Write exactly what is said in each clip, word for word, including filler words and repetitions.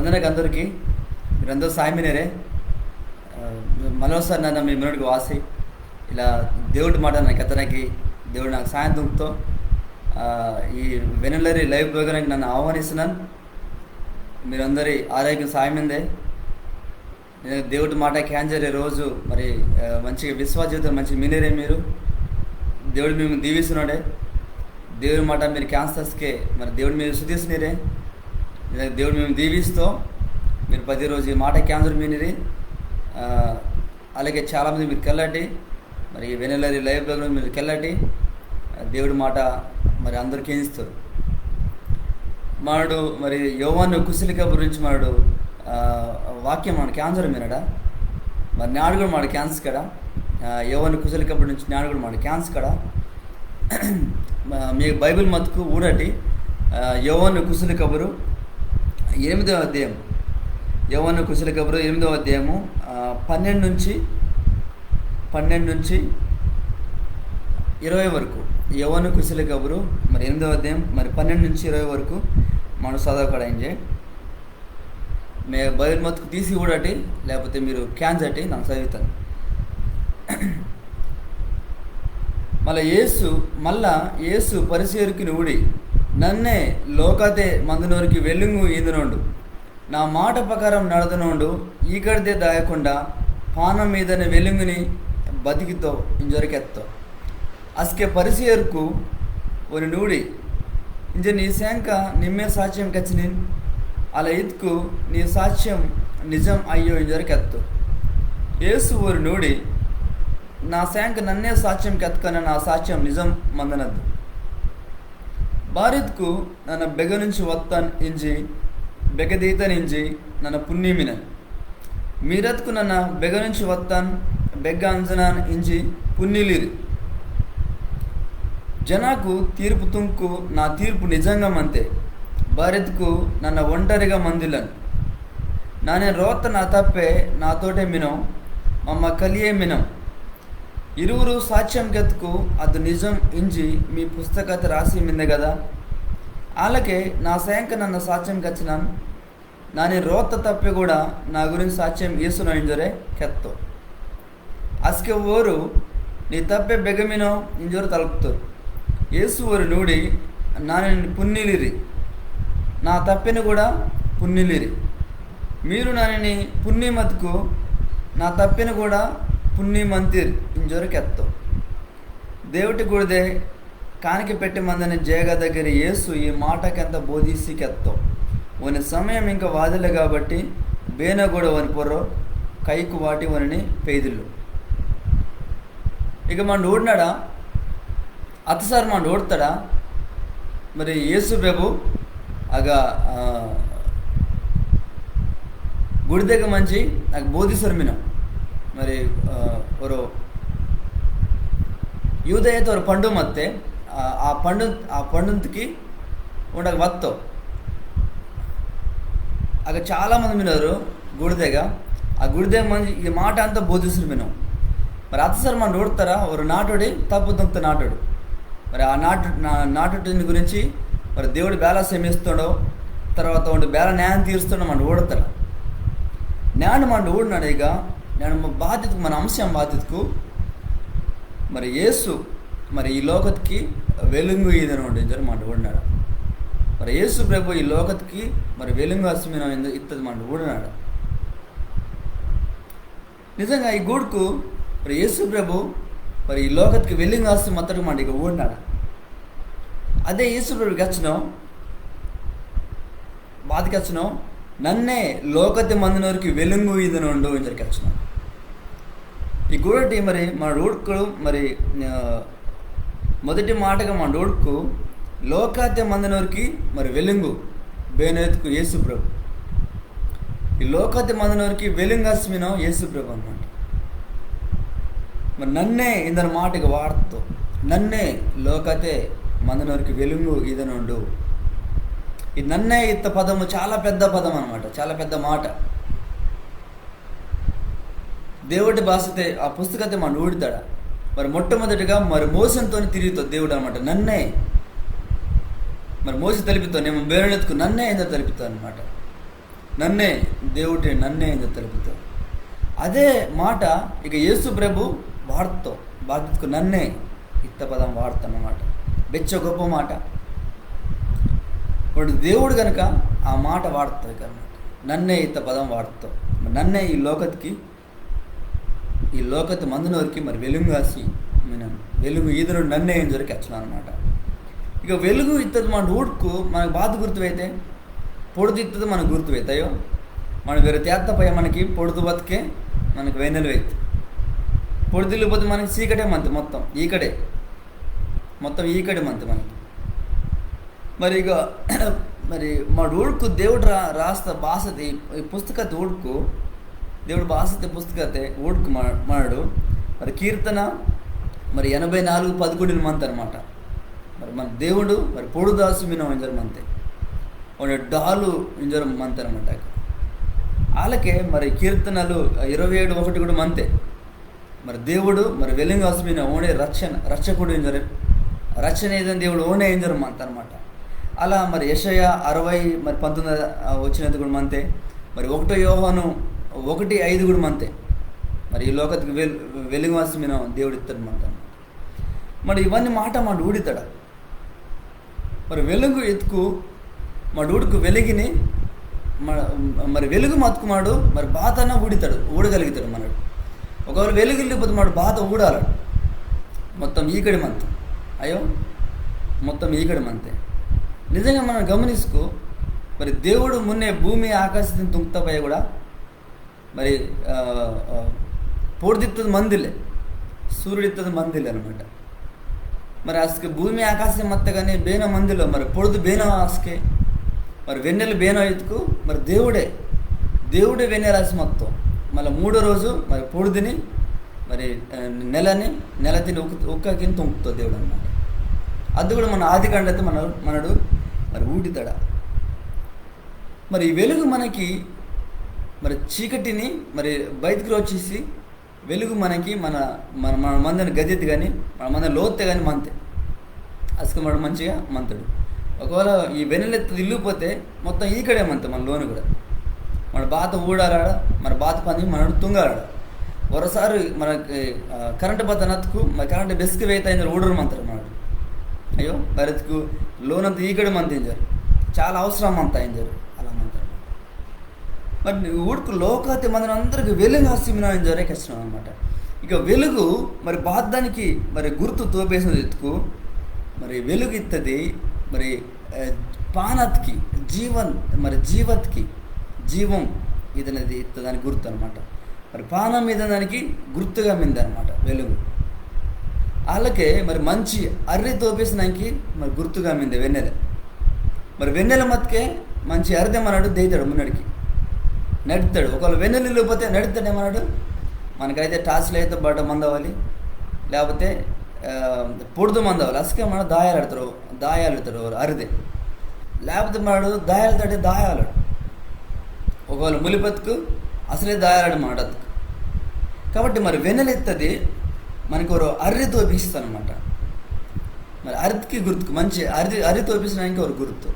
వందనకు అందరికీ. మీరందరూ సాయమినేరే. ఆ, మరోసారి నన్న మీ మున్నటికి వాసి ఇలా దేవుడి మాట నాకు ఎత్తడానికి దేవుడు నాకు సాయం తుంగుతో. ఆ, ఈ వెనులరి లైవ్ ప్రోగ్రామ్కి నన్ను ఆహ్వానిస్తున్నాను. మీరందరి ఆరోగ్యం సాయమిందే. నేను దేవుడి మాట కేంజరే రోజు మరి, ఆ, మంచిగా విశ్వాస జీవితం మంచిగా మినేరే మీరు. దేవుడు మేము దీవిస్తున్నాడే. దేవుడి మాట మీరు కేంజస్కే మరి దేవుడు మీరు శుద్ధిస్తున్నీరే. దేవుడు మేము దీవిస్తూ మీరు ప్రతిరోజు ఈ మాట కేంజర్ మినిరి. ఆ, అలాగే చాలామంది మీరు కెళ్ళటి మరి ఈ వెనులరి లైవ్ ప్రోగ్రామ్ మీరు కెళ్ళటి. ఆ, దేవుడి మాట మరి అందరు కేంజిస్తారు. మాడు మరి యోవాను కుశలి కబురు నుంచి మాడు, ఆ, వాక్యం మాడు కేంజర్ మినడా. మరి నాడు కూడా మాడు కేంజకడా. ఆ, యోవాను కుశలి కబురు నుంచి నాడు కూడా మాడు కేంజకడా. మా-, మీ బైబిల్ మతుకు ఊడటి, ఆ, యోవాను కుశలి కబురు ఎనిమిదో అధ్యాయం. యోవాను కుశలి కబురు ఎనిమిదో అధ్యాయము, ఆ, పన్నెండు నుంచి, పన్నెండు నుంచి ఇరవై వరకు. యోవాను కుశలి కబురు మరి ఎనిమిదో అధ్యాయం మరి పన్నెండు నుంచి ఇరవై వరకు మనం చదవకడ ఇంజే. మీ బైబిల్ మతుకు తీసి ఊడటి, లేకపోతే మీరు కేంజటి, నన్న చదువుతాను. మళ్ళా యేసు, మళ్ళా యేసు పరిసేర్కిని ఊడి, నన్నే లోకతే మందనోరికి వెలుంగు ఈదనోండు. నా మాట ప్రకారం నడదనోండు, ఈకడిదే దాయకుండా పానం మీదని వెలుంగుని బతికితో ఇంజొరి కెత్తో. అస్కె పరిసేర్కు ఓని నూడి, ఇంజె నీ సేంక నిమ్మే సాక్ష్యం కెచ్చినిన్, అలా ఇత్కు నీ సాక్ష్యం నిజం అయ్యో ఇంజొరి కెత్తో. యేసు ఓరి నూడి, నా సేంక నన్నే సాక్ష్యం కెత్కన నా సాక్ష్యం నిజం మందనద్దు. బారిత్కు నన్న బెగ నుంచి వత్తాన్ ఇంజి, బెగ దీతాన్ ఇంజి, నన్న పున్ని మినన్. మీరత్కు నన్న బెగ నుంచి వత్తాన్, బెగ్గ అంజనాన్ ఇంజి పున్నిలిరి. జనాకు తీర్పు తుంకు నా తీర్పు నిజంగా మంతే. బారిత్కు నన్న ఒంటరిగా మందిలన్. నానే రోత్త నా తప్పే నాతోటే మినో, మమ్మ కలియే మినో. ఇరువురు సాక్ష్యం కెత్కు అదు నిజం ఇంజి మీ పుస్తకత రాసి మిందే కదా. ఆలకే నా సేంక నన్న సాక్ష్యం కెచ్చినాన్. నాని రోత్త తప్పే కూడా నా గురించి సాక్ష్యం యేసునో ఇంజొరే కెత్తో. అస్కె ఓరు నీ తప్పే బెగ మినో ఇంజొరు తలుపుతోరు. యేసు ఓరి నూడి, నానిని పున్నిలిరి, నా తప్పెను కూడా పున్నిలిరి. మీరు నానిని పున్ని మతుకు నా తప్పెను కూడా పున్ని మంతిర్ ఇంజొరు కెత్తో. దేవుటి గుడిదే కానికి పెట్టి మందని జేగ దగ్గర యేసు ఈ మాటకెంత బోధిసి కెత్తో. ఓని సమయం ఇంకా వాదిలే కాబట్టి బేన కూడా ఓని పొర్రో కైకు వాటి ఓనిని పేదిల్లు. ఇక మన ఊడినాడా? అత్తసారి మన ఊడతాడా? మరి యేసు ప్రభు అగ, ఆ, గుడిదెగ మంచి నాకు బోధిసోర్ మినో. మరి, ఆ, ఒరో యూదయతే ఒరో పండు మత్తే, ఆ, ఆ పండు, ఆ పండుంతికి ఉండగ వత్తో. అగ చాలా మంది మినోరు గుడిదెగ. ఆ గుడిదెగ మంచి ఈ మాట అంతా బోధిసోర్ మినో. మరి అత్తసారి మన ఊడతాడా? ఒరో నాటోడి తప్పు తుంగ్త నాటోడు. మరి ఆ నాటు, నా-, నాటుటిని గురించి మరి దేవుడు బేలా క్షమిస్తుండో, తర్వాత ఉండి బేలా న్యాయం తీరుస్తుండో మన ఊడతాడు. న్యాయం మన ఊడినాడు. ఇక నేను బాధ్యతకు, మన అంశం బాధ్యతకు మరి యేసు మరి ఈ లోకత్కి వెలుంగు ఈదనోండు ఇంజొరు మన ఊడినాడు. మరి యేసు ప్రభు ఈ లోకత్కి మరి వెలుంగు అస్మిన ఇత్తది మన ఊడినాడు. నిజంగా ఈ గూడుకు మరి యేసు ప్రభు మరి ఈ లోకత్కి వెలుంగు ఆసి మత్తడు మాట ఇక ఊడినాడు. అదే యేసు ప్రభు కెచ్చినో, బాత కెచ్చినో, నన్నే లోకతే మందనోరికి వెలుంగు ఈదనోండు ఇంజొరు కెచ్చినో. ఈ గూడటి మరి మన ఊడుకు మరి, ఆ, మొదటి మాటగా మన ఊడుకు లోకతే మందనోరికి మరి వెలుంగు బేనెత్కు యేసు ప్రభు. ఈ లోకతే మందనోరికి వెలుంగు ఆస్మినో యేసు ప్రభు అనమాట. మరి నన్నే ఇందన మాటగా వాడుతో, నన్నే లోకతే మందనోరికి వెలుంగు ఈదనోండు. ఈ నన్నే ఇత్త పదము చాలా పెద్ద పదం అనమాట, చాలా పెద్ద మాట. దేవుడి భాషతే ఆ పుస్తకతే మన ఊడితాడా? మరి మొట్టమొదటిగా మరి మోసంతో తిరిగితో దేవుడు అనమాట, నన్నే. మరి మోసి తలిపితో, నేను బేనెత్కు నన్నే ఇంద తలిపితో అనమాట. నన్నే, దేవుడే నన్నే ఇంజి తెలుపుతో. అదే మాట ఇక యేసు ప్రభు వాడ్తో, బాతత్కు నన్నే ఇత్త పదం వాడ్తో అన్నమాట. బెచ్చో గొప్ప మాట. ఇప్పుడు దేవుడు గనుక ఆ మాట వాడ్తో ఇక అన్నమాట. నన్నే ఇత్త పదం వాడ్తో. నన్నే ఈ లోకత్కి, ఈ లోకత్ మందనోర్కి మరి వెలుంగు ఆసి, మీనన్ వెలుంగు ఈదనోండు నన్నే ఇంజోరె కెచ్చనో అన్నమాట. ఇక వెలుంగు ఇత్తది మన ఊడ్కు మనకు బాత గుర్తు వెయితే, పొడుదు ఇత్తది మనకు గుర్తు వెయితే. అయ్యో, మన వేరే తేత్త పయ్య మనకి పొడుదు బతికే మనకు వెన్నెల వెయితే. పొడుదు ఇల్లిపోతే మనకి చీకటే మంతె, మొత్తం ఈకడే, మొత్తం ఈకడే మంతె మనకి. మరి ఇక మరి మా ఊడ్కు దేవుడు రా-, రాస్త బాసతి ఈ పుస్తకతే ఊడ్కు, దేవుడు బాసతి పుస్తకతే ఊడ్కు మా-, మాడు. మరి కీర్తన మరి ఎనభై నాలుగు పదకొండుని మంతె అన్నమాట. మరి మన దేవుడు మరి పొడుదాసి మినో ఇంజోరె మంతె, ఓండే డాలు ఇంజోరె మంతె అన్నమాట. ఆలకే మరి కీర్తనలు ఇరవై ఏడు ఒకటి కూడా మంతె. మరి దేవుడు మరి వెలుంగు ఆసి మినో ఓండే రక్షణ, రక్షకుడు ఇంజోరె, రక్షణ ఈదని దేవుడు ఓండే ఇంజోరె మంతె అన్నమాట. అలా మరి యెషయా అరవై మరి పంతొమ్మిది, ఆ, వచనతే కూడా మంతె. మరి ఒకటో యోహాను ఒకటి ఐదు కూడా మంతె. మరి ఈ లోకత్కి వెల్-, వెలుంగు ఆసి మినో దేవుడు ఇత్తది మంతె అన్నమాట. మరి ఇవన్నీ మాట మాడు ఊడితాడా? మరి వెలుంగు ఇత్కు, మాడు ఊడ్కు వెలుంగిని, మ-, మరి వెలుంగు మత్కు మాడు మరి బాతన ఊడితాడు, ఊడగలుగుతాడు మనడు. ఒకవేళ వెలుంగు ఇల్లిపోతే మాడు బాత ఊడాలడు, మొత్తం ఈకడి మంతె. అయ్యో, మొత్తం ఈకడి మంతె. నిజంగా మనం గమనించుకో, మరి దేవుడు మున్నే భూమి ఆకాశతిని తుంగ్త పయ్య కూడా మరి, ఆ, ఆ, పొడుదిత్తది మందిలే, సూర్యుడిత్తది మందిలే అన్నమాట. మరి అసలు భూమి ఆకాశం మత్త కానీ బేన మందిలో మరి పొడుదు బేన అసకే, మరి వెన్నెల బేన ఇత్కు మరి దేవుడే, దేవుడే వెన్నెల ఆసి మత్తో. మళ్ళీ మూడో రోజు మరి పొడుదిని మరి, ఆ, నెలని, నెలతిని ఉక్క-, ఉక్కకిని తుంగ్తో దేవుడు అన్నమాట. అది కూడా మన ఆది కాండతే మన, మనడు మరి ఊడితాడా. మరి ఈ వెలుంగు మనకి మరి చీకటిని మరి బయటికి రోచిసి వెలుంగు మనకి మన, మన, మన మందని గదితె కానీ మన మందని లోతె కానీ మంతె. అసలు మనడు మంచిగా మంతాడు. ఒకవేళ ఈ వెన్నెలెత్తది ఇల్లిపోతే మొత్తం ఈకడే మంతె మన లోను కూడా. మన బాత ఊడాలాడ, మన బాత పని మనడు తుంగాలాడ. ఒరసారి మనకి, ఆ, కరెంటు బతనత్కు మరి కరెంటు బెస్కి వెయితే ఇంజోరె ఊడోరు మంతాడు మనడు. అయ్యో, బరెత్కు లోనంతా ఈకడి మంతె ఇంజోరె, చాలా అవసరం మంతె ఇంజోరె, అలా మంతాడు. మరి ఊడ్కు లోకతె మందనందరికి వెలుంగు ఆసి మినో ఇంజోరె కెచ్చనో అన్నమాట. ఇక వెలుంగు మరి బాతదానికి మరి గుర్తు తోపేసినది ఇత్కు, మరి వెలుంగు ఇత్తది మరి, ఆ, పానత్కి, జీవన్, మరి జీవత్కి, జీవం ఇదనది ఇత్తదానికి గుర్తు అన్నమాట. మరి పానం ఈదనదానికి గుర్తుగా మిందె అన్నమాట వెలుంగు. ఆలకే మరి మంచి అర్రి తోపేసినానికి మరి గుర్తుగా మిందె వెన్నెల. మరి వెన్నెల మత్కే మంచి అర్రిదె మనడు దేయితాడు మున్నడికి, నడితాడు. ఒకవేళ వెన్నెల ఇల్లిపోతే నడితాడే మనడు. మనకైతే టార్చ్లు అయితే బట్ట మందవాలి, లేకపోతే, ఆ, పొడుదు మందవాలి. అసకే మన దాయాలు ఆడతాడు, దాయాలు ఆడతాడు అర్రిదె. లేకపోతే మనడు దాయాలు తడే దాయాలు. ఒకవేళ ములిపత్కు అసలే దాయాలాడు మాడత్కు. కాబట్టి మరి వెన్నెల ఇత్తది మనకు ఒరో అర్రి తోపిస్తుంది అన్నమాట. మరి అర్రితికి గుర్తుకు మంచి అర్రి, అర్రి తోపిస్తున్నానికి ఒరో గుర్తు.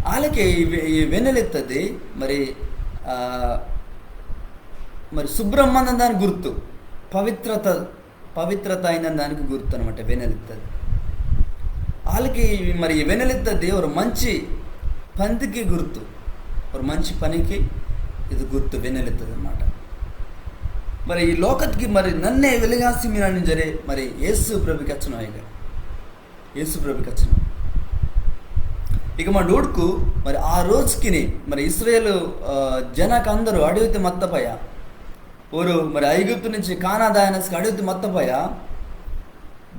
ఆలకే ఈ వె-, ఈ వెన్నెల ఇత్తది మరి, ఆ, మరి శుభ్రం మందని దానికి గుర్తు, పవిత్రత, పవిత్రత అయిన దానికి గుర్తు అన్నమాట వెన్నెల ఇత్తది. ఆలకే ఈ మరి ఈ వెన్నెల ఇత్తది ఒరో మంచి పనికి గుర్తు, ఒరో మంచి పనికి ఇది గుర్తు వెన్నెల ఇత్తది అన్నమాట. మరి ఈ లోకత్కి మరి నన్నే వెలుంగు ఆసి మినాన్ ఇంజోరె మరి యేసు ప్రభు కెచ్చనో ఇక. యేసు ప్రభు కెచ్చనో. ఇక మాడు ఊడ్కు మరి ఆ రోజుకిని మరి ఇస్రాయేలు, ఆ, జనాకు అందరూ అడవితె మత్త పయ్య, ఓరు మరి ఐగుప్తు నుంచి కానా దాయనస్కి అడవితె మత్త పయ్య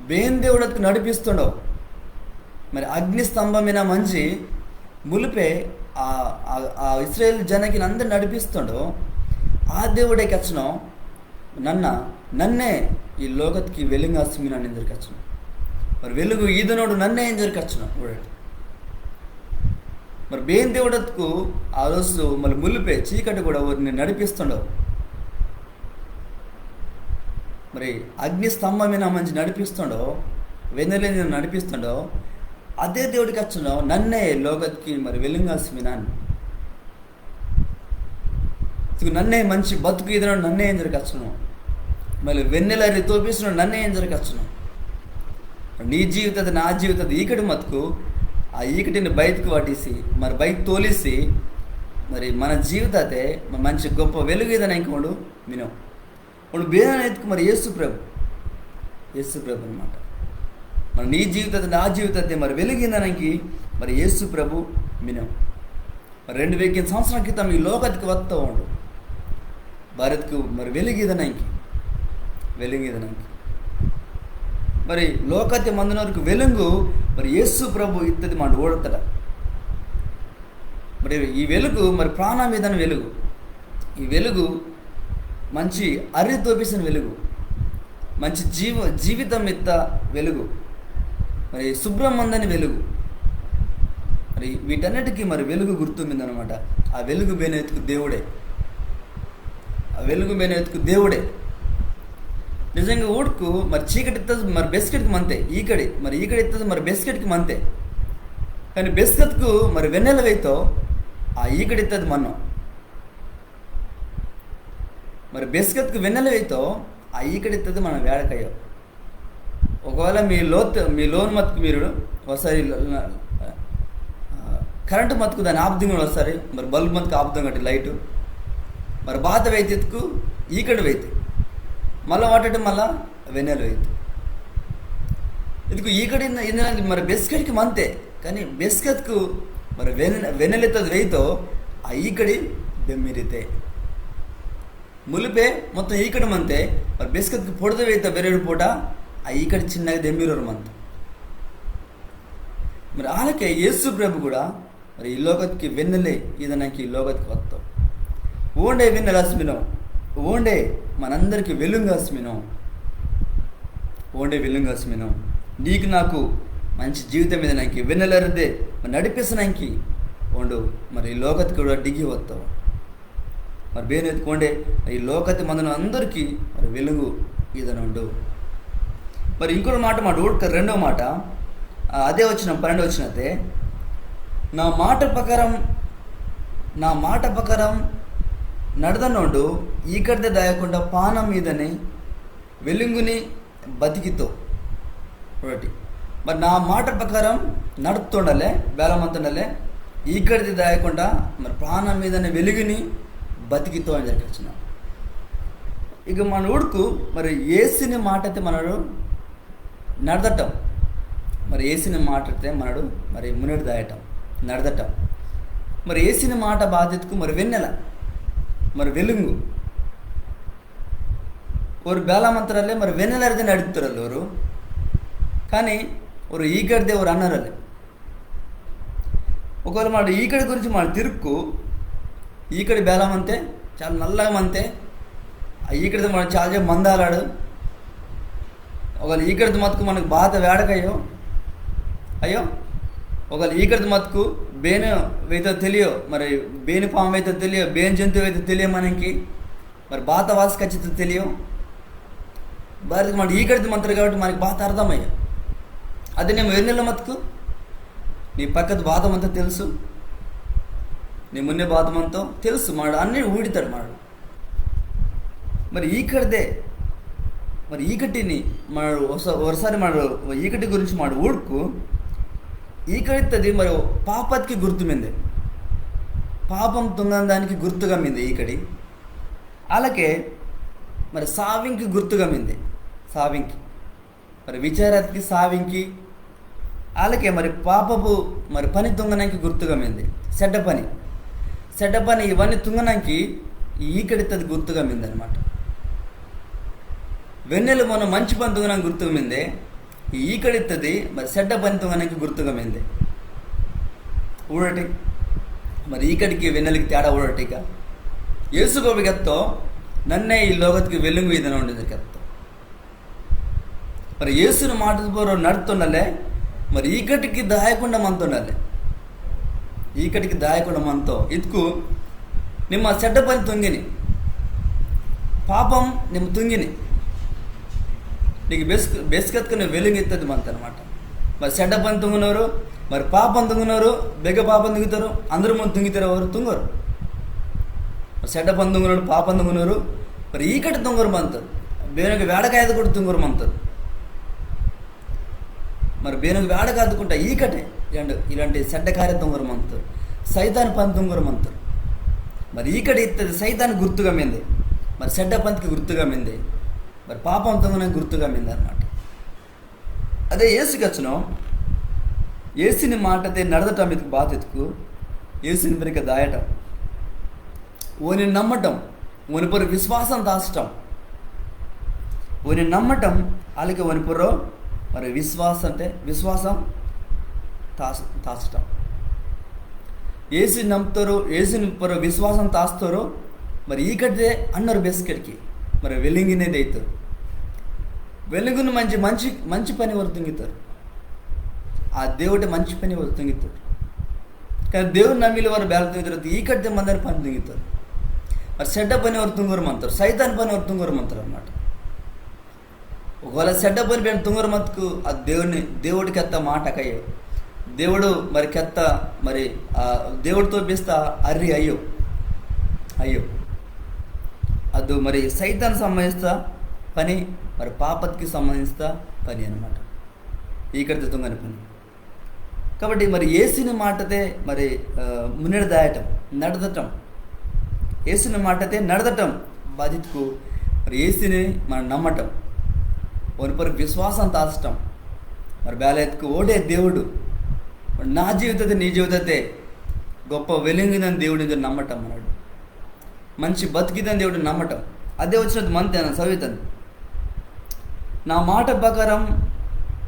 బేన్ దేవుడత్కు నడిపిస్తుండో. మరి అగ్ని స్తంభమైన మంచి ములిపే ఆ, ఆ, ఆ ఇస్రాయేల్ జనకిని అందరు నడిపిస్తుండో. ఆ దేవుడే కెచ్చనో, నన్న, నన్నే ఈ లోకత్కి వెలుంగు ఆసి మినాన్ ఇంజోరె కెచ్చనో. మరి వెలుంగు ఈదనోండు నన్నే ఇంజోరె కెచ్చనో. ఊడాటి. మరి బేన్ దేవుడత్కు ఆ రోజు మళ్ళీ ములిపే చీకటి కూడా ఓరిని నడిపిస్తుండో. మరి అగ్ని స్తంభమైన మంచి నడిపిస్తుండో, వెన్నెలని నడిపిస్తుండో, అదే దేవుడు కెచ్చనో నన్నే లోకత్కి మరి వెలుంగు ఆసి మినాన్. నన్నే మంచి బతుకు ఇదనో నన్నే ఏం జరగచ్చును. మళ్ళీ వెన్నెల అరి తోపిస్తున్న నన్నే ఏం జరగచ్చును. నీ జీవితది నా జీవితది ఈకటి మతుకు, ఆ ఈకటిని బయటకు పట్టిసి, మరి బయట తోలిసి, మరి మన జీవితతే మ-, మంచి గొప్ప వెలుగు ఇదన ఇంకోడు మినో. ఇప్పుడు బేనైతుకు మరి యేసు ప్రభు, యేసు ప్రభు అనమాట. మరి నీ జీవితది నా జీవితతే మరి వెలుగు ఇదనకి మరి యేసు ప్రభు మినో. మరి రెండు వేల సంవత్సరం క్రితం ఈ లోకతికి వస్తా ఉండు. భారత్కు మరి వెలుగు ఇదనంకి, వెలుగు ఇదనంకి. మరి లోకతి మందునవరకు వెలుగు మరి యేసు ప్రభు ఇత్తది మాట ఓడతడ. మరి ఈ వెలుగు మరి ప్రాణం ఇదని వెలుగు. ఈ వెలుగు మంచి అర్రి తోపిసిన వెలుగు, మంచి జీవ జీవితం ఇత్త వెలుగు, మరి శుభ్రం మందని వెలుగు. మరి వీటన్నిటికీ మరి వెలుగు గుర్తు మిందనమాట. ఆ వెలుగు బేనెత్తుకు దేవుడే, ఆ వెలుగు బేనెత్తుకు దేవుడే. నిజంగా ఊడుకు మరి చీకటి ఇత్తది మరి బెస్కెట్కి మంతే ఈకడి, మరి ఈకడి ఇత్తది మరి బెస్కెట్కి మంతే. కానీ బెస్కెట్కు మరి వెన్నెల వేయితో ఆ ఈకడి ఇత్తది మన్నో. మరి బెస్కెట్కు వెన్నెల వేయితో ఆ ఈకడి ఇత్తది మన వేడకయ్యో. ఒకవేళ మీ లోత్ మీ లోన్ మతుకు మీరు ఒకసారి ల- ల- ఆ, కరెంటు మతుకు దాన్ని ఆపుదింగండి ఒకసారి. మరి బల్బ్ మతుకు ఆపుదాం కట్టి లైట్, మరి బాత వేయితే ఎత్తుకు ఈకడి వేయితే, మళ్ళీ వాటట్టు మళ్ళా వెన్నెల వేయితే. ఎత్తుకు ఈకడి ఇంద- ఇందనానికి మరి బెస్కెట్కి మంతే. కానీ బెస్కెట్కు మరి వెన్న వెన్నెలెత్తది వేయితో ఆ ఈకడి బెమ్మిరితే. ములిపే మొత్తం ఈకడి మంతే, మరి బెస్కెట్కు పొడద వేయిత బెరేడు పూట ఆ ఈకడి చిన్నగా దెమ్మిరోరు మంత. మరి ఆలకే యేసు ప్రభు కూడా మరి ఈ లోకత్కి వెన్నెలే ఇదనాకి ఈ లోకత్కి వత్తో. ఓండే వెన్నెల ఆస్మినో, ఓండే మనందరికి వెలుంగు ఆస్మినో, ఓండే వెలుంగు ఆస్మినో. నీకు నాకు మంచి జీవితం ఇదనాకి వెన్నెల అరిదే మరి నడిపిస్తనాకి ఓండు మరి ఈ లోకత్కి కూడా డిగి వత్తో. మరి బేనెత్తుకు ఓండే ఈ లోకతి మందున అందరికీ మరి వెలుంగు ఇదనుండు. మరి ఇంకొక మాట మాట ఊడక రెండో మాట, ఆ, అదే వచనం పన్నెండో వచనతే, నా మాట ప్రకారం, నా మాట ప్రకారం నడదనోడు ఈకడితే దాయకుండా పానం మీదని వెలుంగుని బతికితో. ఒకటి. మరి నా మాట ప్రకారం నడుతుండాలే, బేలమంతుండాలే, ఈకడిది దాయకుండా మరి ప్రాణం మీదనే వెలుగుని బతికితో అని చెప్పి వచ్చిన. ఇక మన ఊడుకు మరి ఏసుని మాట అయితే మనడు నడదటం. మరి ఏసుని మాట అయితే మనడు మరి మున్నెడు దాయటం, నడదటం. మరి ఏసుని మాట బాధ్యతకు మరి వెన్నెల, మరి వెలుంగు. ఓరు బేలామంతరల్లే మరి వెన్నెలరిదే నడుపుతారల్లే ఓరు. కానీ ఓరు ఈకడిదే ఓరు అన్నారల్లే. ఒకవేళ మన ఈకడి గురించి మన తిరుక్కు, ఈకడి బేలామంతే, చాలా నల్లగా మంతే. ఆ ఈకడితో మనం చాలా సేపు మందాలాడు. ఒకవేళ ఈకడితో మతుకు మనకు బాత వేడకయ్యో, అయ్యో, ఒకవేళ ఈకడితో మతుకు బేను వేతో తెలియో, మరి బేను పాము వేతో తెలియో, బేను జంతువు వేతో తెలియ మనకి, మరి బాత వాసి ఖచ్చితంగా తెలియో. బారికి మన ఈకడిది మంత్రం కాబట్టి మనకి బాత అర్థమయ్యో. అదే నేను వెన్నెల మతుకు నీ పక్కది బాత మంతా తెలుసు, నీ మున్నే బాత మంతో తెలుసు, మాడు అన్నీ ఊడితాడు మాడు. మరి ఈకడిదే, మరి ఈకటిని మాడు ఒకసా-, ఒకసారి మాడు ఈకటి గురించి మాడు ఊడుకు, ఈకడిత్తది మరి పాపత్కి గుర్తు మిందే, పాపం తుంగని దానికి గుర్తుగా మిందే ఈకడి. అలాగే మరి సావింకి గుర్తుగా మిందే, సావింకి మరి విచారత్కి సావింకి. అలాగే మరి పాపపు మరి పని తుంగనానికి గుర్తుగా మిందే, చెడ్డ పని, చెడ్డ పని ఇవన్నీ తుంగనానికి ఈ ఈకడిత్తది గుర్తుగా మిందే అనమాట. వెన్నెల మనం మంచి పని తుంగనానికి గుర్తుగా మిందే, ఈ ఈకడిత్తది మరి చెడ్డ పని తుంగనానికి గుర్తుగా మిందే. ఊడటి మరి ఈకడికి వెన్నెలకి తేడా ఊడటిక. యేసు గోపి కెత్తో, నన్నే ఈ లోకత్కి వెలుంగు ఇదన ఉండేది కెత్తో. మరి యేసుని మాట ద్వారా నడుతుండాలే, మరి ఈకటికి దాయకుండా మంతుండాలే. ఈకటికి దాయకుండా మంతో ఇతుకు నిమ్మ చెడ్డ పని తుంగిని, పాపం నిమ్మ తుంగిని, నీకు బెస్ బెస్కెత్తుకుని వెలుంగు ఇత్తది మంత అనమాట. మరి చెడ్డ పని తుంగినోరు, మరి పాపం తుంగినోరు, బెగ్గ పాపం తుంగితారు, అందరూ ముందు తుంగితారు, ఎవరు తుంగరు. సెడ్డ పని తుంగనోడు, పాపం తుంగనోరు, మరి ఈకటి తుంగోరు మంతోరు. బేనోకి వేడకాయది కూడా తుంగోరు మంతోరు. మరి బేనోకి వేడకాదుకుంటా ఈకటే, ఇలాంటి, ఇలాంటి సెడ్డ కార్య తుంగోరు మంతోరు. సైతాన్ పని తుంగోరు మంతోరు. మరి ఈకటి ఇత్తది సైతాన్ గుర్తుగా మిందే. మరి సెడ్డ పనికి గుర్తుగా మిందే. మరి పాపం తుంగనోని గుర్తుగా మిందే అన్నమాట. అదే యేసు కెచ్చనో, యేసుని మాటతే నడదటం ఇత్కు బాత ఇత్కు, యేసుని బెరికె దాయటం. ఓని నమ్మటం, ఓని పొర్రొ విశ్వాసం తాసటం. ఓని నమ్మటం, అలాకే ఓని పొర్రొ మరి విశ్వాసం అంటే విశ్వాసం తాస-, తాసటం. యేసుని నమ్ముతోరో, యేసుని పొర్రొ విశ్వాసం తాస్తోరో, మరి ఈకటిదే అన్నోరు బెస్కెట్కి, మరి వెలుంగినే దెయితోరు. వెలుంగుని మంజి మంచి, మంచి పని ఓరు తుంగితోరు. ఆ దేవుటే మంచి పని ఓరు తుంగితోరు. కానీ దేవుని నమ్మిల్లవారు బేల తుంగితోరు, ఈకటిదే మందని పని తుంగితోరు. మరి సెడ్డ పని ఓరు తుంగోరు మంతోరు, సైతాన్ పని ఓరు తుంగోరు మంతోరు అన్నమాట. ఒకవేళ సెడ్డ పని బేనో తుంగోరు మత్కు ఆ దేవుని, దేవుడు కెత్త మాట కయ్యో. దేవుడు మరి కెత్త మరి ఆ దేవుడితో బేస్త అర్రి అయ్యో. అయ్యో. అదు మరి సైతాన్ సంబంధిస్త పని, మరి పాపత్కి సంబంధిస్త పని అన్నమాట. ఈకటిదే తుంగని పని. కాబట్టి మరి యేసుని మాటతే మరి, ఆ, మున్నెడు దాయటం, నడదటం. యేసుని మాటతే నడదటం బాత ఇత్కు మరి యేసుని మన నమ్మటం. ఓని పొర్రొ విశ్వాసం తాసటం. మరి బేల ఇత్కు ఓడే దేవుడు. మరి నా జీవితతే, నీ జీవితతే గొప్ప వెలుంగిదని దేవుడు ఇంజోరె నమ్మటం మనడు. మంచి బతికిదని దేవుడు నమ్మటం. అదే వచనతే మంతే నన్న సవితన్. నా మాట ప్రకారం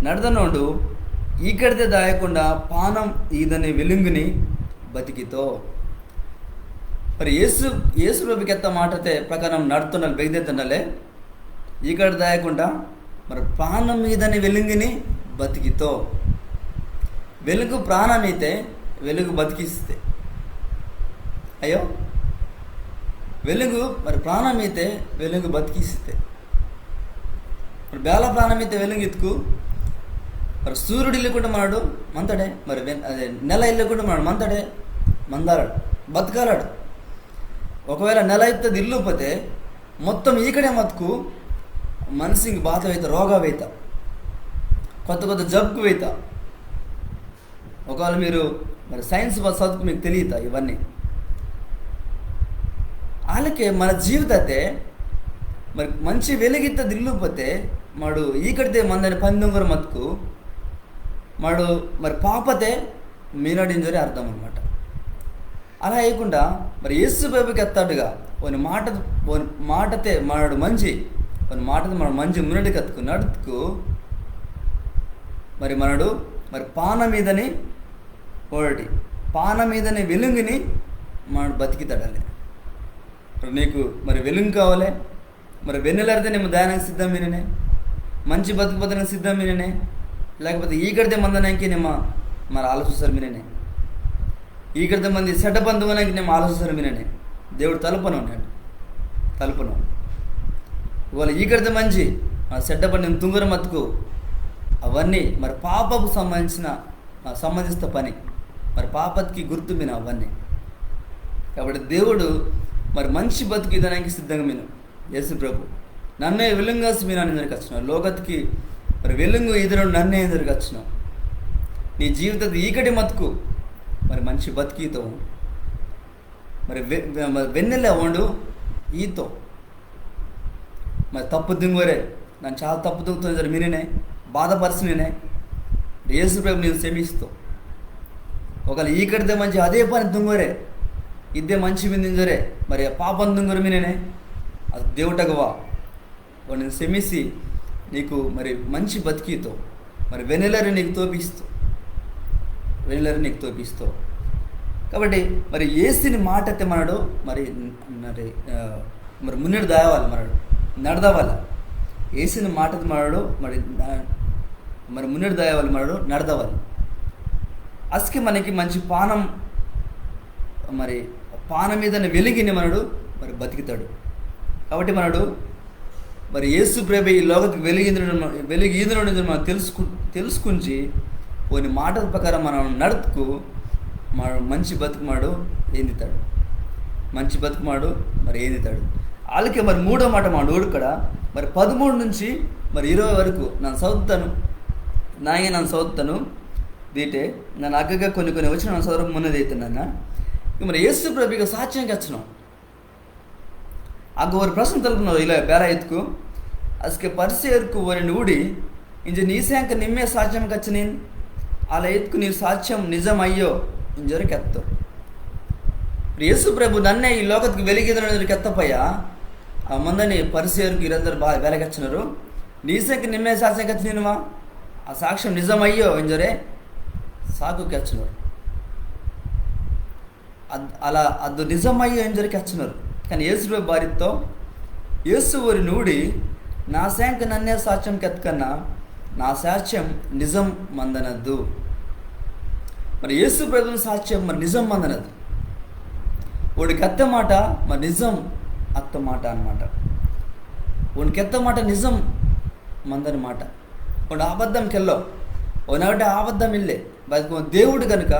నడదనోండు ఈకటిదే దాయకుండా పానం ఈదని వెలుంగిని బతికితో. మరి యేసు, యేసు ప్రభు కెత్త మాటతే ప్రకారం నడుతుండాలి, బెగిదెత్తుండాలి. ఈకటి దాయకుండా మరి పానం ఈదని వెలుంగిని బతికితో. వెలుంగు ప్రాణం ఈతే, వెలుంగు బతికిస్తే. అయ్యో, వెలుంగు మరి ప్రాణం ఈతే, వెలుంగు బతికిస్తే. మరి బేల ప్రాణం ఈతే వెలుంగు ఇత్కు, మరి సూర్యుడు ఇల్లకుంటే మనడు మంతడే, మరి వెన్-, అదే నెల ఇల్లకుంటే మనడు మంతడే, మందాలడు, బతకాలడు. ఒకవేళ నెల ఇత్తది ఇల్లుపోతే మొత్తం ఈకడే మత్కు మనిషికి బాత వేత, రోగ వేత, కొత్త కొత్త జబ్బుకు వేత. ఒకవేళ మీరు మరి సైన్స్ బస్ చదువుకు మీకు తెలియతా ఇవన్నీ. అలాకే మన జీవితతే మరి మంచి వెలుంగిత్తది ఇల్లుపోతే మాడు ఈకటిదే మందని పని తుంగోరు మత్కు మాడు మరి పాపతే మీనాడింజోరె అర్థం అన్నమాట. అలా అయ్యకుండా మరి యేసు ప్రభు కెత్తాడుగా ఓని మాట, ఓని మాటతే మనడు మంజి, ఓని మాటతే మనడు మంజి మున్నెడు కత్తుకు నడుతుకు మరి మనడు మరి పానం ఈదని ఓడటి, పానం ఈదని వెలుంగిని మనడు బతికితాడాలి. మరి నీకు మరి వెలుంగు కావాలి, మరి వెన్నెలరితే నిమ్మ దాయనంకి సిద్ధం మిననే, మంచి బతుకు బతకనంకి సిద్ధం మిననే, లేకపోతే ఈకటిదే మందనంకి నిమ్మ మరి ఆలోచిస్తారు మిననే, ఈకటిదే మంది సెడ్డ పని తుంగనంకి నిమ్మ ఆలోచిస్తారు మిననే. దేవుడు తలుపను అన్నాడు, తలుపను. ఇవాళ ఈకటిదే మంజి ఆ సెడ్డ పని తుంగోరు మత్కు అవన్నీ మరి పాపకు సంబంధించిన, ఆ, సంబంధిస్త పని, మరి పాపత్కి గుర్తు మిన అవన్నీ. కాబట్టి దేవుడు మరి మంచి బతుకు ఈదనంకి సిద్ధంగా మిను. యేసు ప్రభు నన్నే వెలుంగాసి మినాని ఇంజోరె కచ్చినో, లోకత్కి మరి వెలుంగు ఈదనోండు నన్నే ఇంజోరె కచ్చినో. నీ జీవితతే ఈకటి మత్కు మరి మంచి బతికితో, మరి వె-, వె-, మరి వెన్నెల ఓండు ఈతో. మరి తప్పు తుంగోరే, నన్న చాలా తప్పు తుంగుతాను ఇంజోరె మిననే, బాధపరిచిననే, యేసు ప్రభు నిన్ను క్షమిస్తో. ఒకవేళ ఈకటిదే మంజి అదే పని తుంగోరే, ఇదే మంచి మింది ఇంజోరె మరి పాపం తుంగోరు మిననే, అది దేవుటగవా, ఓండు నిన్ను క్షమిసి నీకు మరి మంచి బతికితో, మరి వెన్నెలరి నీకు తోపిస్తో, వెన్నెలరి నీకు తోపిస్తో. కాబట్టి మరి యేసుని మాటతే మనడు మరి, మరి, ఆ, మరి మున్నెడు దాయవాలి మనడు, నడదవాలి. యేసుని మాటతే మనడు మరి, ఆ, మరి మున్నెడు దాయవాలి మనడు, నడదవాలి. అస్కే మనకి మంచి పానం, మరి పానం ఈదని వెలుంగిని మనడు మరి బతికితాడు. కాబట్టి మనడు మరి యేసు ప్రభు ఈ లోకత్కి వెలుంగు ఈదనోండు, వెలుంగు ఈదనోండు ఇంజి మనం తెలుసుకు-, తెలుసుకుంచి ఓని మాట ప్రకారం మనం నడుతుకు మన మంచి బతుకు మనడు ఏందితాడు. మంచి బతుకు మాడు మరి ఏందితాడు. వాళ్ళకే మరి మూడో మాట మాడు ఊడుకడ మరి పదమూడు నుంచి మరి ఇరవై వరకు నన్ను చదువుతాను. నాయన నన్ను చదువుతాను. దీటే నన్ను అగ్గగా కొన్ని కొన్ని వచ్చిన నన్ను చదవడం మున్నది అవుతున్నాను. ఇక మరి యేసు ప్రభుకి సాక్ష్యం కెచ్చను. అగ్గ ఒరు ప్రశ్న తలుపునోరు ఇలా బేల ఇత్కు, అస్కె పరిసేర్కు ఒరిని ఊడి, ఇంజె నీ సేంక నిమ్మే సాక్ష్యం కెచ్చనిన్, అలా ఇత్కు నీ సాక్ష్యం నిజమయ్యో ఇంజోరె కెత్తో. యేసు ప్రభు నన్నే ఈ లోకత్కు వెలిగిదనని కెత్తపయ్య, ఆ మందని పరిసేర్కు ఇరందరు బా బేల కెచ్చనోరు, నీ సేంక నిమ్మే సాక్ష్యం కెచ్చనిన్వా, ఆ సాక్ష్యం నిజమయ్యో ఇంజోరె సాకు కెచ్చనోరు. అద్-, అలా అద్దు నిజమయ్యో ఇంజోరె కెచ్చనోరు. కానీ యేసు ప్రభు బారిత్తో, యేసు ఒరిని ఊడి, నా సేంక నన్నే సాక్ష్యం కెత్కన్నా, నా సాక్ష్యం నిజం మందనద్దు. మరి యేసు ప్రభుని సాక్ష్యం మరి నిజం మందనద్దు. ఓండు కెత్త మాట మరి నిజం అత్త మాట అనమాట. ఓండు కెత్త మాట నిజం మందని మాట. ఓండు అబద్ధం కెల్లో, ఓనగడ్డ అబద్ధం ఇల్లే. బతుకు దేవుడు కనుక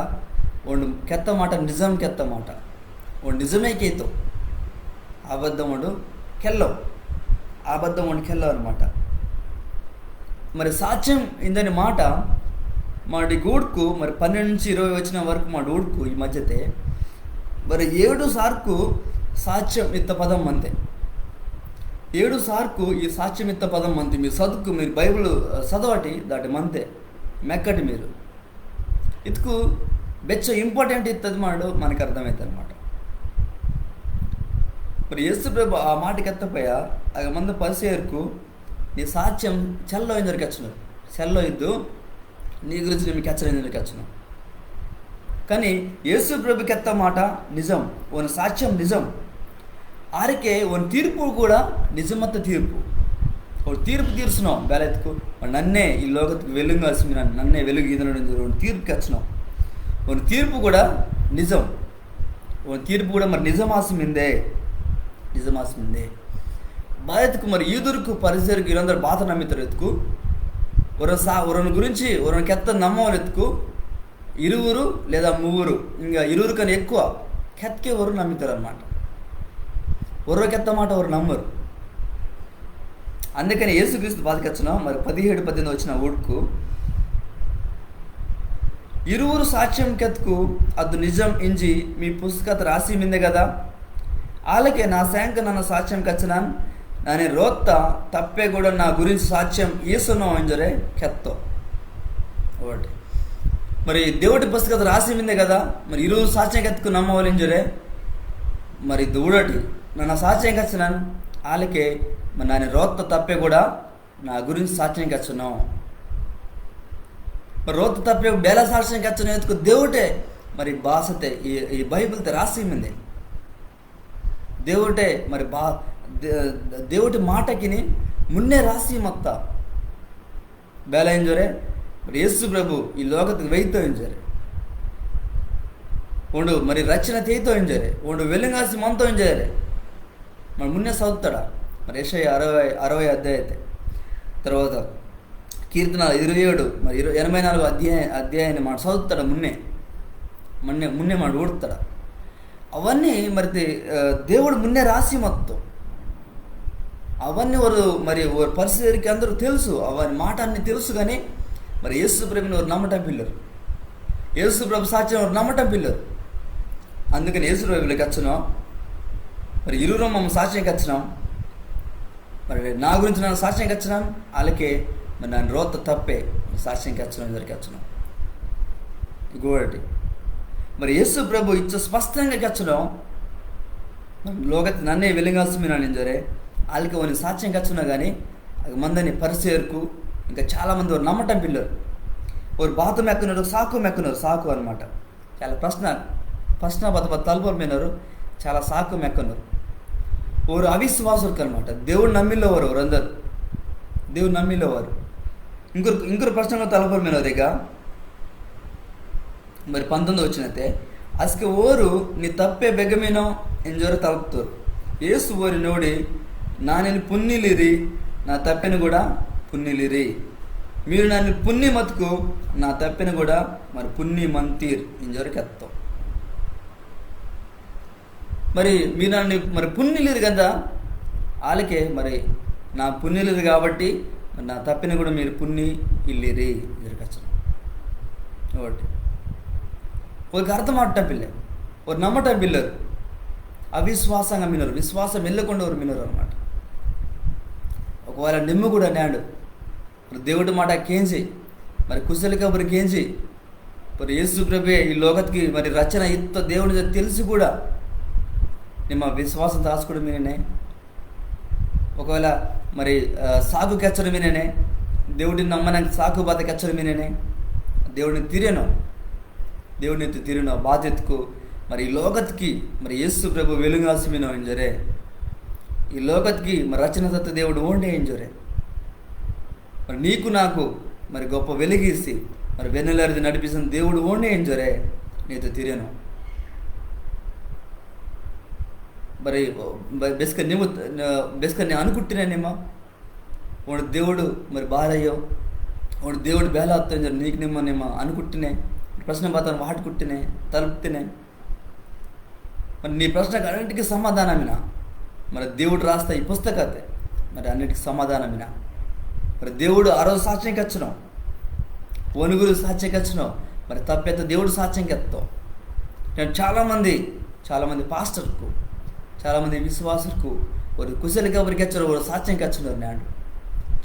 ఓండు కెత్త మాట నిజం కెత్త మాట. ఓండు నిజమే కేతో. అబద్ధం ఓండు కెల్లో, అబద్ధం ఓండు కెల్లో అనమాట. మరి సాక్ష్యం ఇందని మాట మాడి ఊడ్కు మరి పన్నెండు నుంచి ఇరవై వచ్చిన వరకు మాడు ఊడ్కు ఈ మధ్యతే మరి ఏడు సార్కు సాక్ష్యం ఇత్త పదం మంతే. ఏడు సార్కు ఈ సాక్ష్యం ఇత్త పదం మంతే. మీరు చదువుకు, మీరు బైబిల్, ఆ, చదవటి దాటి మంతే. మెక్కటి మీరు ఇత్కు బెచ్చ ఇంపార్టెంట్ ఇత్తది మాడు మనకు అర్థమైతే అనమాట. మరి యేసు ప్రభు ఆ మాట కెత్తపయ్య, అగ మంద పరిసేర్కు నీ సాక్ష్యం చెల్లో ఇందరికి వచ్చిన, చెల్లో ఇద్దు నీ గురించి నేను కెచ్చలేని కెచ్చను. కానీ యేసు ప్రభు కెత్త మాట నిజం, ఓని సాక్ష్యం నిజం. ఆరికే ఓని తీర్పు కూడా నిజమత్త తీర్పు. ఓ తీర్పు తీర్చున్నాం బేలెత్తుకు, నన్నే ఈ లోకత్కు వెలుగు ఆసిమినాను, నన్నే వెలుగు ఈదనడు ఇంజోరె ఓని తీర్పు కెచ్చినాం. ఓని తీర్పు కూడా నిజం. ఓని తీర్పు కూడా మరి నిజమాసి మిందే, నిజమాసి మిందే. బాయత్కు మరి యూదుర్కు పరిసేర్కు ఇరందరు బాత నమ్మితారు ఎత్తుకు, ఒరొ సా-, ఒరొని గురించి ఒరొని కెత్త నమ్మవాలెత్తుకు ఇరువురు లేదా మూవురు, ఇంకా ఇరువురు కన్నా ఎక్కువ కెత్కే ఒరు నమ్మితారు అనమాట. ఒరొ కెత్త మాట ఒరు నమ్మరు. అందుకని యేసుక్రీస్తు బాత కెచ్చినాం మరి పదిహేడు పద్దెనిమిది వచ్చిన ఊడ్కు, ఇరువురు సాక్ష్యం కెత్కు అద్దు నిజం ఇంజి మీ పుస్తకత రాసి మిందే కదా. ఆలకే నా సేంక నన్న సాక్ష్యం కెచ్చినాన్, నాని రోత్త తప్పే కూడా నా గురించి సాక్ష్యం ఈసనో ఇంజోరె కెత్తో. ఒకటి. మరి దేవుటి పుస్తకత రాసి మిందే కదా, మరి ఇరువురు సాక్ష్యం కెత్కు నమ్మవాలి ఇంజోరె. మరి దూడటి నన్న సాక్ష్యం కెచ్చినాన్, ఆలకే మరి నాని రోత్త తప్పే కూడా నా గురించి సాక్ష్యం కెచ్చినో. మరి రోత్త తప్పే బేల సాక్ష్యం కెచ్చినో ఎత్తుకు దేవుటే మరి బాసతే ఈ, ఈ బైబిల్తే రాసి మిందే. దేవుటే మరి బా-, దే-, దేవుటి మాటకిని మున్నే రాసి మత్త. బేల ఇంజోరె, మరి యేసు ప్రభు ఈ లోకత్కు వెయితో ఇంజోరె. ఓండు మరి రక్షణ తేయితో ఇంజోరె. ఓండు వెలుంగాసి మంతో ఇంజోరె. మరి మున్నే చదువుతాడా? మరి యెషయా అరవై, అరవై అధ్యాయతే. తర్వాత కీర్తన ఇరవై ఏడు, మరి ఇరవై, ఎనభై నాలుగు అధ్యాయ-, అధ్యాయాన్ని మాట చదువుతాడా మున్నే? మున్నే, మున్నే మాట ఊడుతాడా? అవన్నీ మరి దే-, ఆ, దేవుడు మున్నే రాసి మత్తో. అవన్నీ ఓరు మరి ఓరు పరిసేర్కు అందరు తెలుసు, అవన్నీ మాట అన్ని తెలుసు, కానీ మరి యేసు ప్రభుని ఓరు నమ్మటం పిల్లోరు. యేసు ప్రభు సాక్ష్యం ఓరు నమ్మటం పిల్లోరు. అందుకని యేసు ప్రభు ఇలా కెచ్చినాం. మరి ఇరువురు మమ్మ సాక్ష్యం కెచ్చినాం. మరి నా గురించి నన్న సాక్ష్యం కెచ్చినాన్, ఆలకే మరి నాని రోత్త తప్పే సాక్ష్యం కెచ్చినాన్ ఇంజోరె కెచ్చినాన్. ఇంకొకటి, మరి యేసు ప్రభు ఇచ్చ స్పష్టంగా కెచ్చినాం, లోకత్కు నన్నే వెలుంగాసి మినాను ఇంజోరె, ఆలకే ఓని సాక్ష్యం కెచ్చినా కానీ అగ మందని పరిసేర్కు ఇంకా చాలా మంది ఓరు నమ్మటం పిల్లోరు. ఓరు బాత మెక్కనోరు, సాకు మెక్కనోరు, సాకు అనమాట. చాలా ప్రశ్న, ప్రశ్న బత బత తలపొరు మినోరు, చాలా సాకు మెక్కనోరు. ఓరు అవిశ్వాసుర్కు అనమాట. దేవుడు నమ్మిల్లోవారు ఓరందరు. దేవుడు నమ్మిల్లోవారు. ఇంకొరు, ఇంకొరు ప్రశ్న తలపొరు మినోరు ఇక. మరి పంతొమ్మిది వచ్చినతే, అస్కె ఓరు నీ తప్పే బెగ మినో ఇంజోరె తలప్తోరు. యేసు ఓరిని ఊడి, నానిని పున్నిలిరి, నా తప్పెని కూడా పున్నిలిరి. మీరు నానిని పున్ని మత్కు, నా తప్పెని కూడా మరి పున్ని మంతీర్ ఇంజోరె కెత్తో. మరి మీరు నన్ను మరి పున్నిల్లిరు కదా, వాళ్ళకే మరి నా పున్నిల్లిరు కాబట్టి మరి నా తప్పిని కూడా మీరు పున్ని ఇల్లిరి. ఇద్దరు కష్టం ఒకటి. ఒక అర్థం ఆడటం పిల్లే, ఒక నమ్మటం పిల్లరు, అవిశ్వాసంగా మినరు, విశ్వాసం వెళ్ళకుండా వారు మినరు అనమాట. ఒకవేళ నిమ్మ కూడా నేడు మరి దేవుడి మాట కేంజి, మరి కుశల కబురు కేంజి, మరి యేసు ప్రభే ఈ లోకత్కి మరి రచన ఇత్త దేవుడి తెలిసి కూడా నిమ్మ విశ్వాసం దాచుకోవడం మీనే. ఒకవేళ మరి, ఆ, సాకు కెచ్చడం మీనే, దేవుడిని నమ్మడానికి సాకు బాధ కెచ్చడం మీనే, దేవుడిని తీరేను, దేవుడిని ఎత్తు తీరేను బాధ్యతకు మరి ఈ లోకత్కి మరి యేసు ప్రభు వెలుగాసి మీనో ఇంజరే, ఈ లోకత్కి మరి రచన తత్త దేవుడు ఓండే ఇంజరే. మరి నీకు నాకు మరి గొప్ప వెలిగిసి మరి వెన్నెలరిది నడిపిస్తున్న దేవుడు ఓండే ఇంజరే నీతో తిరిగాను. మరి బె-, బెస్క నిమ్మ, బెస్క నేను అనుకుంటున్నానేమో, ఓడు దేవుడు మరి బాలయ్యో, ఓడు దేవుడు బేల అత్తో ఇంజరే నీకు నిమ్మ నిమ్మ అనుకుంటున్నాయి. ప్రశ్న బాధను వాటుకుంటున్నాయి, తలుపుతున్నాయి. మరి నీ ప్రశ్నకు అన్నిటికీ సమాధానమినా. మరి దేవుడు రాస్తా ఈ పుస్తకతే మరి అన్నిటికీ సమాధానమినా. మరి దేవుడు ఆ రోజు సాక్ష్యం కెచ్చను, ఒనుగురు సాక్ష్యం కెచ్చను, మరి తప్పెత్త దేవుడు సాక్ష్యం కెత్తో. నేను చాలామంది, చాలామంది పాస్టర్కు, చాలామంది విశ్వాసులకు, వారు కుశల కబురు కెచ్చరు, వారు సాక్ష్యం కెచ్చరు నేడు.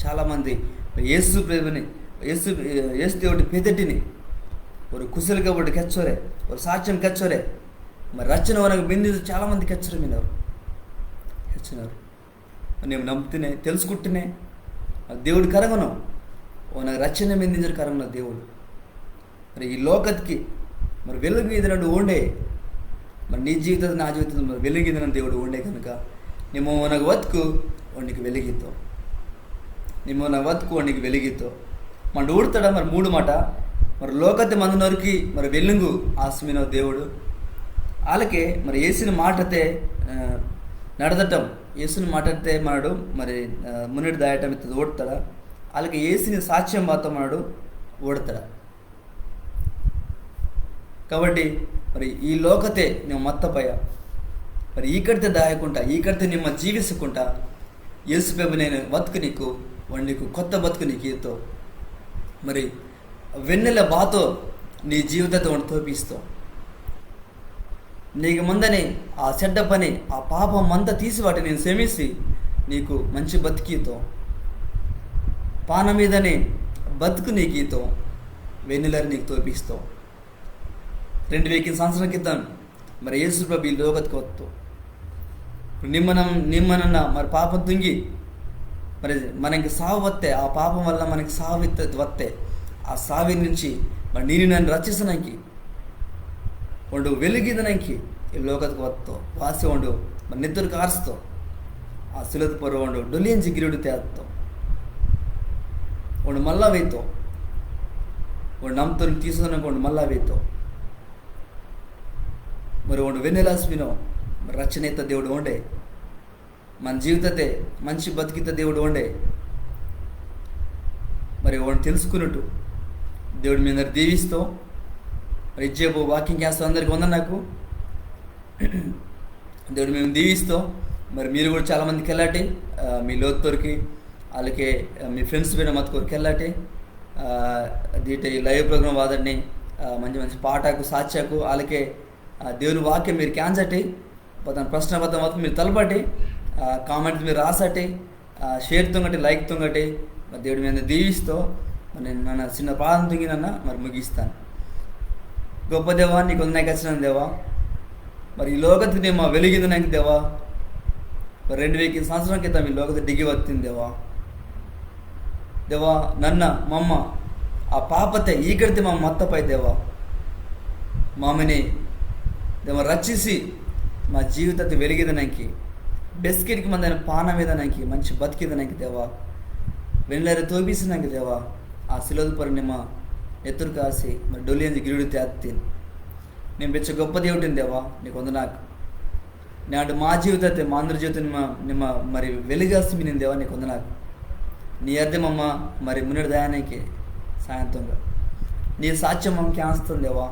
చాలామంది యేసు ప్రభుని, యేసు, యేసు దేవుడి పెదటిని వారు కుశల కబురు కెచ్చోరే, వారు సాక్ష్యం కెచ్చోరే. మరి రచన వనకు బిందు చాలామంది కెచ్చరు మీనరు, కెచ్చినారు. నేను నమ్ముతూనే, తెలుసుకుంటూనే, ఆ దేవుడు కరంగను, ఓ నాకు రచన మిందింజరు కరంగన దేవుడు. మరి ఈ లోకత్కి మరి వెలుగు ఈదనడు ఓండే. మరి నీ జీవితం, నా జీవితం మరి వెలుగు ఈదన దేవుడు ఓండే కనుక నిమ్మ ఓనకు వత్కు ఓనికి వెలిగితో. నిమ్మ ఓనకు వత్కు ఓనికి వెలిగితో. మన ఊడతాడ మరి మూడు మాట. మరి లోకతే మందునోరికి మరి వెలుగు ఆస్మినో దేవుడు. అలాగే మరి యేసుని మాటతే, ఆ, నడదటం, యేసుని మాటతే మనడు మరి, ఆ, మున్నటి దాయటం ఇత్తది ఊడతాడ. అలాగే యేసుని సాక్ష్యం బాత మనడు ఊడతాడ. కాబట్టి మరి ఈ లోకతే నిమ్మ మత్తపయ, మరి ఈకడితే దాయకుంటా, ఈకడితే నిమ్మ జీవించకుంటా, యేసు ప్రభు నేను బతుకు నీకు, వాడు నీకు కొత్త బతుకు నీకు ఈతో. మరి వెన్నెల బాతో నీ జీవితతే వాడు తోపిస్తో. నీకు ముందని ఆ చెడ్డ పని, ఆ పాపం అంతా తీసి వాటి నేను క్షమించి నీకు మంచి బతికితో, పాన మీదని బతుకు నీకు ఈతో, వెన్నెలరి నీకు తోపిస్తో. రెండు వేల సంవత్సరం క్రితం మరి యేసు ప్రభు ఈ లోకత్కి వత్తో. నిమ్మనం నిమ్మనన్న మరి పాపం తుంగి మరి మనకి సావు వత్తే, ఆ పాపం వల్ల మనకి సావు ఇత్త-, వత్తే, ఆ సావి నుంచి మరి నేను నన్ను రక్షించడానికి, వాడు వెలుగిదనంకి ఈ లోకత్కి వత్తో, వాసి వాడు మరి నెత్తురు కార్స్తో, ఆ సిలువత పొర్రో వాడు డొలియంజి గిరుడు తేత్తో, వాడు మళ్ళా వేతో, వాడు నమ్ముతుని తీసుకున్నాక వాడు మళ్ళా వేతో. మరి వాడు వెన్నెలాసి వినో, మరి రచన ఇత్త దేవుడు ఓండే. మన జీవితతే మంచి బతికిత దేవుడు ఓండే. మరి వాడిని తెలుసుకున్నట్టు దేవుడు మీ అందరు దీవిస్తో. మరి ఇచ్చేపు వాక్యం కేంజో అందరికి వందనాకు. దేవుడు మేము దీవిస్తో. మరి మీరు కూడా చాలామందికి వెళ్ళాటి, ఆ, మీ లోతురికి, అలాగే, ఆ, మీ friends పైన మతుకోరికి వెళ్ళాటి. ఆ, దీటే ఈ live program వాదడిని, ఆ, మంచి మంచి పాటకు, సాక్ష్యకు, అలాగే, ఆ, దేవుని వాక్యం మీరు కేంజటి. పదం ప్రశ్న పదం మొత్తం మీరు తలపటి, ఆ, comment మీరు రాసటి, ఆ, share తుంగటి, like తుంగటి. మరి దేవుడు మీ అందరు దీవిస్తో. మరి నేను నన్న చిన్న ప్రార్థన తుంగి నన్న మరి ముగిస్తాను. గొప్ప దేవా, నీకు వందనాకు వచ్చినాను దేవా. మరి ఈ లోకత్కి నిమ్మ వెలిగిందనాకు దేవా. మరి రెండు వేల సంవత్సరం క్రితం ఈ లోకత డిగి వత్తింది దేవా. దేవా, నన్న మమ్మ ఆ పాపతే ఈకడితే మమ్మ మత్తపై దేవా. మామని దేవ రక్షిసి మా జీవితతే వెలిగిదనంకి, బెస్కెట్కి మందని పానం ఇదనంకి, మంచి బతికిదనంకి దేవా. వెన్నెలరి తోపిసినంకి దేవా. ఆ సిలువత పొర్రో నిమ్మ నెత్తురు కాసి మరి డొలియంజి గిరుడు తేత్తిని. నేను బెచ్చ గొప్ప దేవుడిని దేవా, నీకు వందనాకు. నేడు మా జీవితతే, మా అందరి జీవితం నిమ్మ, నిమ్మ మరి వెలుగాసి మినింది దేవా, నీకు వందనాకు. నీ అర్థం మమ్మ మరి మున్నటి దాయానికి సాయంత్రంగా నీ సాక్ష్యం మమ్మ కేంజోస్తుంది దేవా.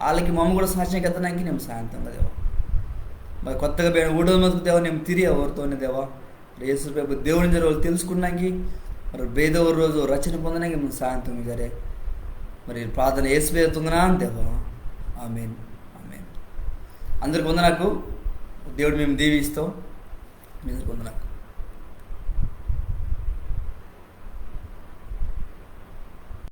వాళ్ళకి మమ్మ కూడా సాక్ష్యం కెత్తనాకి నిమ్మ సాయంత్రంగా దేవా. మరి కొత్తగా బేడ ఊడోరు మతుకు దేవా, నేను తిరిగి ఓరుతోనే దేవా. మరి యేసు ప్రభు దేవుని జర వాళ్ళు తెలుసుకున్నాకి, మరి బేదవ రోజు రచన పొందడానికి మేము సాయంత్రం గారే. మరి ప్రార్థన యేసు పేరు తుంగనా దేవా. ఆమెన్. ఆమెన్. అందరికి వందనాకు. దేవుడు మేము దీవిస్తాం. మీ అందరికి వందనాకు.